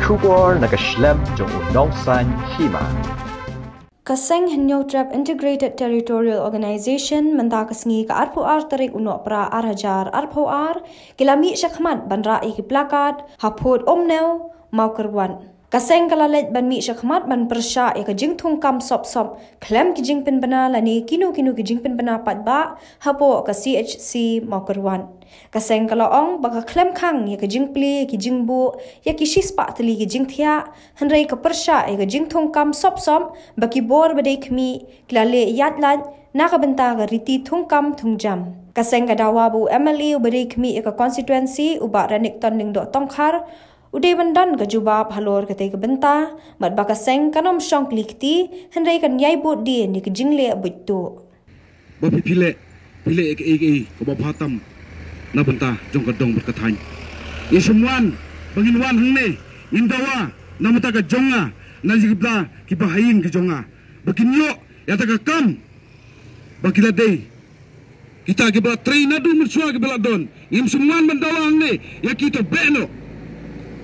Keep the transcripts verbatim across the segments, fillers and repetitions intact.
Khubor na ka shlem jong u Nongsaiñ Hima. Ka seng Hynñiewtrep Integrated Territorial Organization mynta ka sngi ka arphew ar tarik u Nohprah ar hajar arphew ar ki la mih shakhmat ban rah ïa ki placard ha Phot Umnew, Mawkyrwat. Ka seng ka la leit ban mih shakhmat ban pyrshah ïa ka jingthungkam sop sop khlem ki jingpynbna lane kino kino ki jingpynbna paidbah hapoh ka C H C Mawkyrwat. Ka seng ka la ong ba ka khlem khang ïa ka jingplie ïa ki jingbuh ïa ki shispah tylli ki jingthiah, hynrei ka pyrshah ïa ka jingthungkam sop sop ba ki bor ba dei khmih ki la leh ïaid lait na ka bynta ka riti thungkam thungjam. Ka seng ka dawa ba u M L A uba dei khmih ïa ka constituency u Bah Renikton Lyngdoh Tongkhar u dei ban don ka jubab halor katei ka bynta, bad ba ka seng kan ym shong kli kti, hynrei kan ïai bud dien ïa ka jingleh buit tuh. Ba phi phi leh, phi leh kaei kaei kaba bha tam na bynta jong ka dong bad ka thaiñ. Ngi shem wan ba ngin wan hangne, ngin dawa na bynta ka jong nga, na jingkyrpad kiba ha ïing ki jong nga ba kin ïoh ïa kata ka kam ba ki la dei. Kita kiba la trei naduh mynshuwa kiba la don, ngim sngewbha ban dawa hangne ïa ki, to beh noh.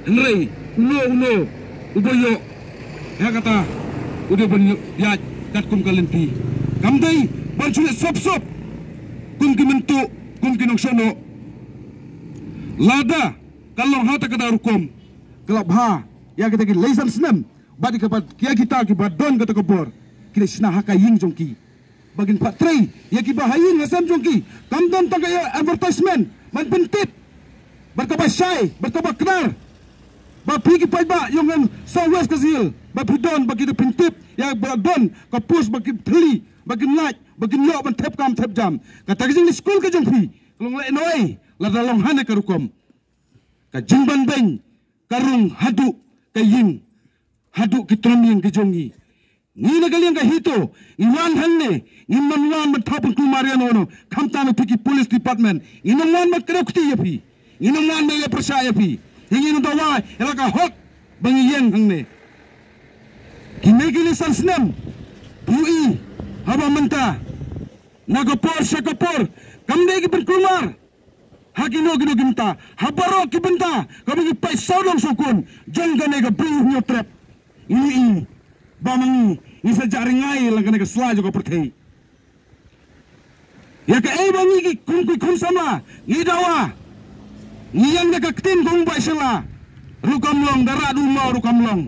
Hynrei uno uno uba ïoh ïa kata u dei ban ïoh ïaid katkum ka lynti. Kam dei ban shu leh sop sop kum ki mynta, kum ki nongshong noh. Lada ka long ha kata ka rukom, ka la bha ïa kita ki lai san snem bad ïa kita kiba don kata ka bor, ki la shna ha ka ïing jong ki. Ba kin pat trei ïa kiba ha ïing ha sem jong ki. Kam don tang ka ïa advertisement ban pyntip bad kaba shai bad kaba knar ba phi ki paidbah ïong ngan South West Khasi Hills, ba phi don ba ki da pyntip ïa ba don ka post ba ki thylli, ba kin lait, ba kin ïoh ban thep kam thep jam. Kata ka jingïaskul ka jong phi ka long lehnohei lada long hane ka rukom. Ka jingbanbeiñ ka rung haduh ka ïing, haduh ki trom ïing ki jong ngi. Ngi na ka liang ka HITO ngi wan hangne, ngim wan ban thaw pynkulmar ïano ïano, khamtam ïa phi ki police department. Ngim wan ban kdew kti ïa phi, ngim wan ban ïa pyrshah ïa phi. Ngi ngi dawa ïa la ka hok ba ngi ïeng hangne. Kine ki lai san snem phi ïohi haba mynta na ka por sha ka por kam dei ki pynkulmar ha kino kino ki bynta, ha baroh ki bynta kaba ngi peit sawdong sawkun jong kane ka Bri u Hynñiewtrep. Ngi ïohi ba ma ngi ngi sa jah ryngai lang kane ka sla jong ka pyrthei. Ïa kaei ba ngi ki kum ki khun samla ngi dawa, ngi ïeng da ka ktien kum ba shala ruh kam long, da rah da u maw ruh kam long.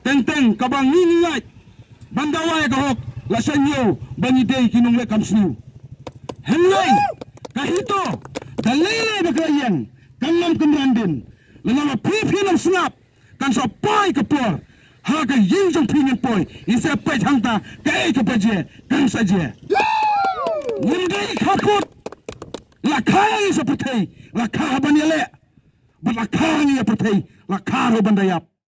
Teng teng kaba ngi ngi ïaid ban dawa ïa ka hok, la shaniah ba ngi dei ki nongleh kam sniew. Hynrei ka HITO da lei lei ba ka la ïeng, kan ym kynran dien. Lada ma phi phi ym sngap, kan sa poi ka por ha ka ïing jong phi ngin poi, ngin sa peit hangta kaei kaba jia kan sa jia. Ngim dei ka kut la kha ïa ngi sa pyrthei, la kha ha ban ïaleh, bad la kha ïa ngi ïa pyrthei, la kha ruh ban da ïap.